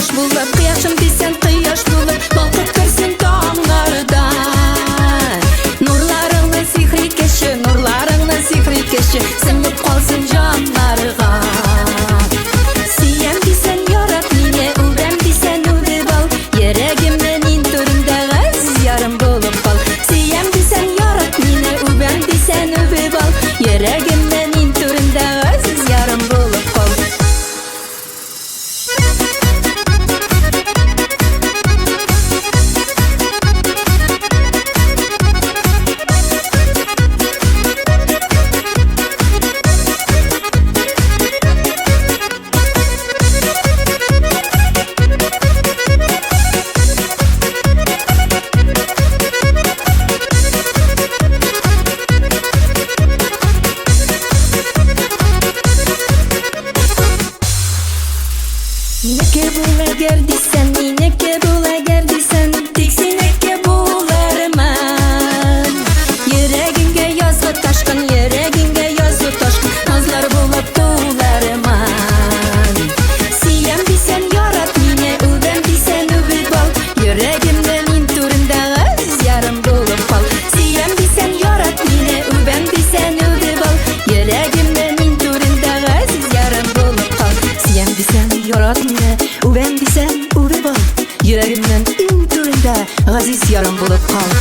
кояш булып, кояшым дисәң кояш булып, балкып керсен таңнарда. Нурларыңны сихри кеше, нурларыңны сихри кеше, сеңеп калсын җаннарга. Сөям дисәң ярат мине, үбәм дисәң үбеп ал, йөрәгемнең иң түрендә газиз ярым булып кал. Сөям дисәң ярат мине, үбәм дисәң үбеп ал, йөрәгемнең иң түрендә газиз ярым булып кал. Минеке бул әгәр дисәң, минеке бул әгәр дисәң, тик синеке булырмын. Йөрәгеңгә язгы ташкын, йөрәгеңгә язгы ташкын, назлар булып тулармын. Сөям дисәң ярат мине, үбәм дисәң үбеп ал, йөрәгемнең иң түрендә газиз ярым булып кал. Сөям дисәң ярат мине, үбәм дисәң үбеп ал, йөрәгемнең иң түрендә газиз ярым булып кал. Сөям дисәң ярат мине, үбәм дисәң үбеп ал, йөрәгемнең иң түрендә газиз ярым булып кал.